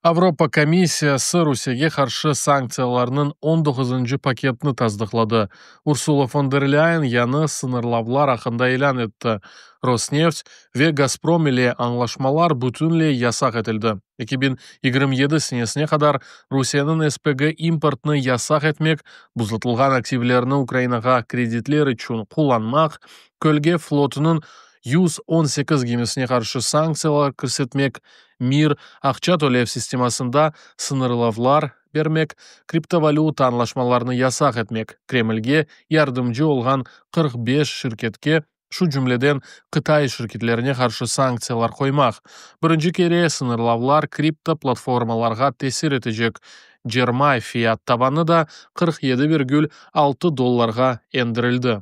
Avropa komissiyası Rusiyege qarşı sanktsiyalarnıñ on doquzıncı paketini tasdıqladı. Ursula fon der Lâyen yañı sıñırlavlar aqqında ilân etti, Rosneft ve Gazprom ile añlaşmalar bütünley yasaq etildi, 2027 senesine qadar Rusiyeniñ SPG importını yasaq etmek, buzlatılğan aktivlerni Ukrainağa kreditler içün qullanmaq, Kölge flotunıñ 118 gemisine qarşı sanktsiyalar kirsetmek, Mir aqça tölev sistemasında sıñırlavlar bermek, kriptovalüta añlaşmalarını yasaq etmek, Kremlge yardımcı olğan 45 şirketke, şu cümleden Qıtay şirketlerine qarşı sanktsiyalar qoymaq. Birinci kere sıñırlavlar kripto platformalarğa tesir etecek. Cermay fiyat tavanı da 47,6 dollarğa endirildi.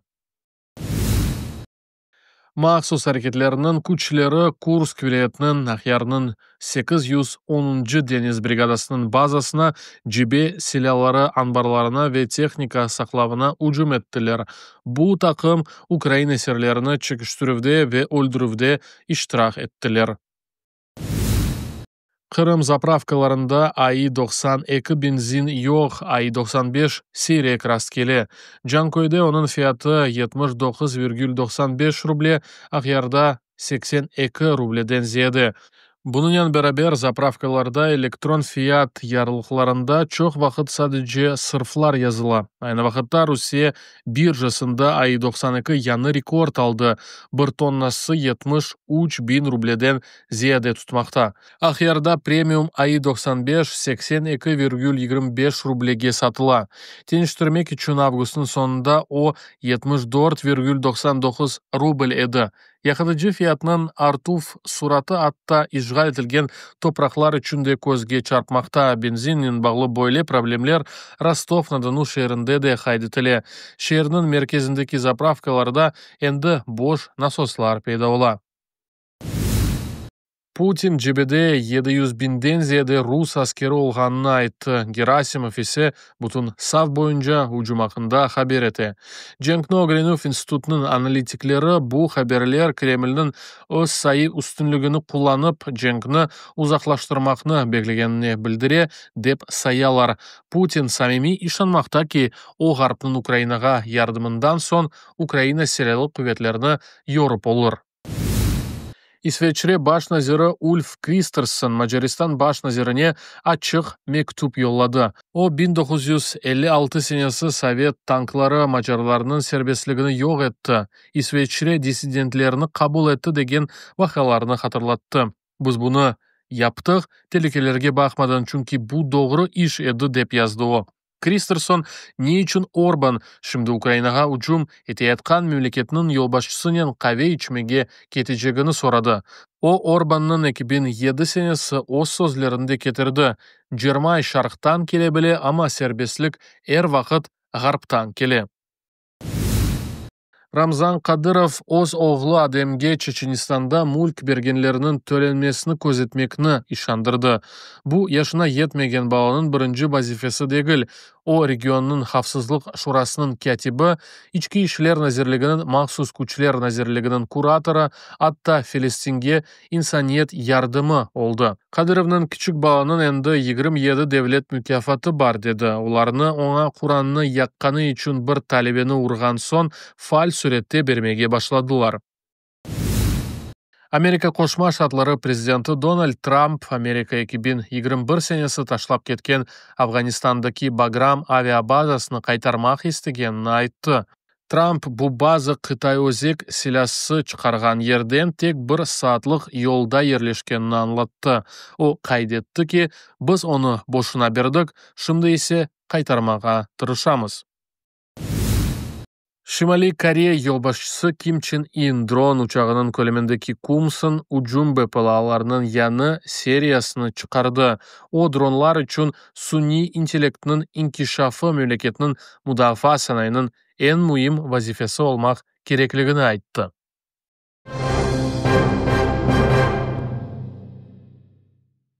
Mahsus areketlerniñ küçleri Kursk vilâyetiniñ Aqyarnıñ 810-ncı deñiz brigadasınıñ bazasına, cebe silâları anbarlarına ve tehnika saqlavına ücüm ettiler. Bu taqım ukrain esirlerini çekiştirüvde ve öldürüvde iştirak ettiler. Qırım zapravkalarında AI 92 benzin yoq, AI 95 siyrek rastkele. Canköyde onıñ fiyatı 79,95 ruble, Aqyarda 82 rubleden ziyade. Bunınen beraber, zapravkalarda elektron fiyat yarlıqlarında çoq vaqıt sadece sırflar yazıla. Aynı vaqıtta Rusiye birjasında AI 92 yañı rekord aldı, bir tonnası 73 biñ rubleden ziyade tutmaqta. Aqyarda premium AI 95 82,25 rublege satıla. Teñeştirmek içün, avgustnıñ soñunda o 74,99 rubl edi. Yaqıtıcı fiyatınıñ artuv suratı atta işğal etilgen topraqlar içün de közge çarpmaqta. Benzinnen bağlı böyle problemler Rostov-na-Donu şeerinde de qayd etile. Şeerniñ merkezindeki zapravkalarda endi boş nasoslar peyda ola. Putin cebede 700 biñden ziyade rus askeri olğanını ayttı, Gerasimov ise bütün saf boyunca ücüm aqqında haber ete. Cenkni ögrenüv institutınıñ analitikleri bu haberler Kremlniñ öz sayı üstünligini qullanıp, cenkni uzaqlaştırmaqnı beklegenini bildire, dep sayalar. Putin samimiy işanmaqta ki, o Ğarpnıñ Ukrainağa yardımından soñ Ukraina Silâlı quvetlerini yorıp olur. İsveçre baş naziri Ulf Kristersson Macaristan baş nazirine açıq mektüp yolladı. O, 1956 senesi sovet tankları macarlarnıñ serbestligini yoq etti, İsveçre dissidentlerni qabul etti degen vaqialarnı hatırlattı. Biz bunı yaptıq, telükelerge baqmadan, çünki bu doğru iş edi, dep yazdı o. Kristersson ne içün Orban şimdi Ukrainağa ücüm eteyatqan memleketniñ yolbaşçısınen qave içmege ketecegini soradı. O, Orbannıñ 2007 senesi öz sözlerini de ketirdi, Cermay şarqtan kele bile, amma serbestlik er vaqıt ğarptan kele. Ramzan Kadırov öz oğlu Ademge Çeçenistanda mülk bergenleriniñ tölenmesini közetmekni işandırdı. Bu, yaşına yetmegen balanıñ birinci vazifesi degil, o, regionnıñ Havfsızlıq şurasınıñ kâtibi, İçki işler nazirliginiñ Mahsus küçler nazirliginiñ kuratorı, atta Felestinge insaniyet yardımı oldı. Kadırovnıñ kiçik balanıñ endi 27 devlet mukâfatı bar dedi, olarnı oña Qurannı yaqqanı içün bir talebeni urğan soñ faal sürette bermege başladılar. Amerika Qoşma Ştatları prezidenti Donald Trump Amerika 2021 senesi taşlap ketken Afğanistandaki Bagram aviabazasını qaytarmaq istegenini ayttı. Trump bu baza Qıtay özek silâsı çıqarğan yerden tek bir saatlıq yolda yerleşkenini añlattı. O qayd etti ki, biz onı boşuna berdik, şimdi ise qaytarmağa tırışamız. Şimaliy Koreya yolbaşçısı Kim Çen In dron uçağınıñ kölemindeki Kumson ücüm BPLAlarınıñ yañı seriyasını çıqardı. O, dronlar içün suniy intellektniñ inkişafı memleketniñ mudafaa sanayınıñ eñ müim vazifesi olmaq kerekligini ayttı.